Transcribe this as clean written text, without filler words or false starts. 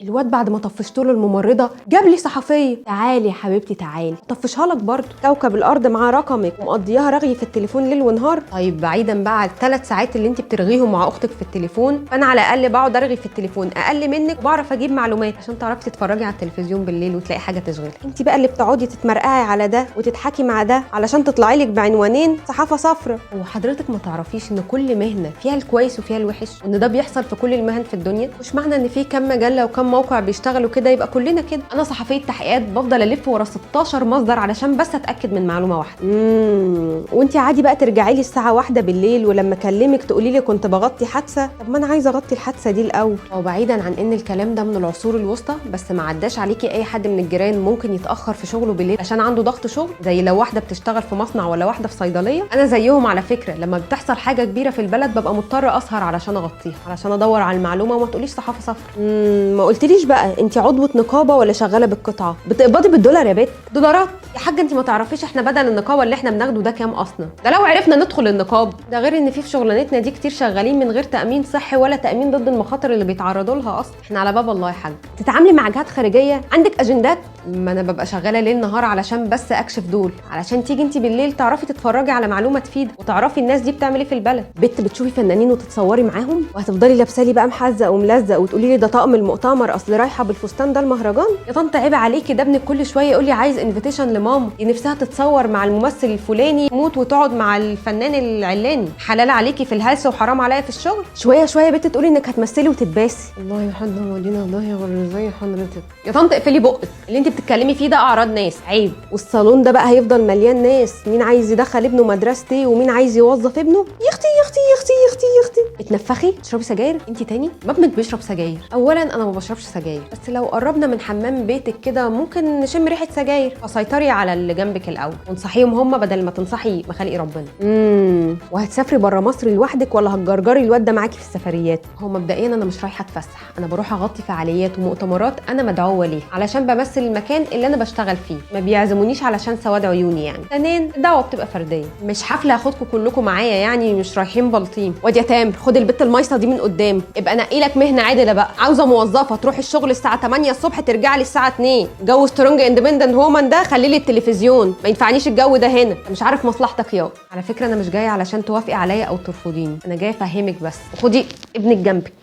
الواد بعد ما طفشت له الممرضة جاب لي صحفية. تعالي يا حبيبتي تعالي، طفشها لك برضه. كوكب الارض معاه رقمك ومقضياها رغي في التليفون ليل ونهار. طيب بعيدا بقى على ال3 ساعات اللي انت بترغيهم مع اختك في التليفون، فانا على الاقل بقعد ارغي في التليفون اقل منك وبعرف اجيب معلومات عشان تعرفي تتفرجي على التلفزيون بالليل وتلاقي حاجة تشغلك. انت بقى اللي بتقعدي تتمرقعي على ده وتضحكي مع ده علشان تطلعي لك بعنوانين صحافة صفرا. وحضرتك ما تعرفيش ان كل مهنة فيها الكويس وفيها الوحش، وان ده بيحصل في كل المهن في الدنيا؟ مش معنى ان في كام مجلة وكام موقع بيشتغلوا كده يبقى كلنا كده. انا صحفية تحقيقات بفضل الف ورا 16 مصدر علشان بس اتاكد من معلومة واحدة. وانت عادي بقى ترجعي لي الساعة 1 بالليل ولما اكلمك تقولي لي كنت بغطي حادثه؟ طب ما انا عايزه اغطي الحادثة دي الاول. وبعيدا عن ان الكلام ده من العصور الوسطى، بس ما عداش عليكي اي حد من الجيران ممكن يتاخر في شغله بالليل عشان عنده ضغط شغل؟ زي لو واحدة بتشتغل في مصنع ولا واحدة في صيدلية. انا زيهم على فكرة، لما بتحصل حاجة كبيرة في البلد ببقى مضطرة اسهر علشان اغطيها، علشان ادور على المعلومة، وما تقوليش صحافة صفرا. ما قلتليش بقى انت عضوة نقابة ولا شغالة بالقطعه؟ بتقبضي بالدولار يا بت؟ دولارات يا حاجة؟ انت ما تعرفيش احنا بدل النقابة اللي احنا بناخده ده كام اصلا؟ ده لو عرفنا ندخل النقابة. ده غير ان في شغلانتنا دي كتير شغالين من غير تامين صحي ولا تامين ضد المخاطر اللي بيتعرضوا لها اصلا. احنا على باب الله يا حاج. تتعاملي مع جهات خارجية؟ عندك اجندات؟ ما انا ببقى شغالة ليل نهار علشان بس اكشف دول، علشان تيجي انت بالليل تعرفي تتفرجي على معلومة تفيد وتعرفي الناس دي بتعمل ايه في البلد. بت بتشوفي فنانين وتتصوري معاهم وهتفضلي لابسه لي بقى محزق وملزق وتقولي لي ده طقم المؤتمر اصل رايحة بالفستان ده المهرجان؟ يا طنط عيب عليكي، ده ابنك كل شوية يقول لي عايز invitation لماما، دي نفسها تتصور مع الممثل الفلاني موت وتقعد مع الفنان العلاني. حلال عليكي في الهلس وحرام عليا في الشغل. شوية شوية بت تقولي انك هتمثلي وتتباسي. والله يا حد مودينا ده غير زي حضرتك. يا طنط اقفلي بقك، اللي انت بتتكلمي فيه ده اعراض ناس، عيب. والصالون ده بقى هيفضل مليان ناس، مين عايز يدخل ابنه مدرستي ومين عايز يوظف ابنه. يا اختي يا اختي يا اختي يا اختي يا اختي. اتنفخي؟ تشربي سجاير انت تاني؟ ما ابنك بيشرب سجاير. اولا انا ما بشربش سجاير، بس لو قربنا من حمام بيتك كده ممكن نشم ريحه سجاير، فسيطري على اللي جنبك الاول وانصحيهم هم بدل ما تنصحي مخالق ربنا. وهتسافري بره مصر لوحدك ولا هتجرجري الواد ده معاكي في السفريات؟ هو مبدئيا انا مش رايحة اتفسح، انا بروح اغطي فعاليات ومؤتمرات انا مدعوه ليها علشان بمثل المكان اللي انا بشتغل فيه، ما بيعزمونيش علشان سواد عيوني يعني. ثانيا الدعوة بتبقى فردية، مش حفلة هاخدكم كلكم معايا يعني، مش رايحين بلطيم. واد يا تامر خد البت المايصه دي من قدام، ابقى نقي لك مهنة عدله بقى. عاوزه موظفة تروح الشغل الساعة 8 الصبح ترجع لي الساعة 2. جو strong independent woman ده خلي لي التلفزيون، ما ينفعنيش الجو ده هنا. مش عارف مصلحتك يا. على فكرة انا مش جاية علشان توافقي عليا او ترفضيني، انا جاية افهمك بس. وخدي ابنك جنبك.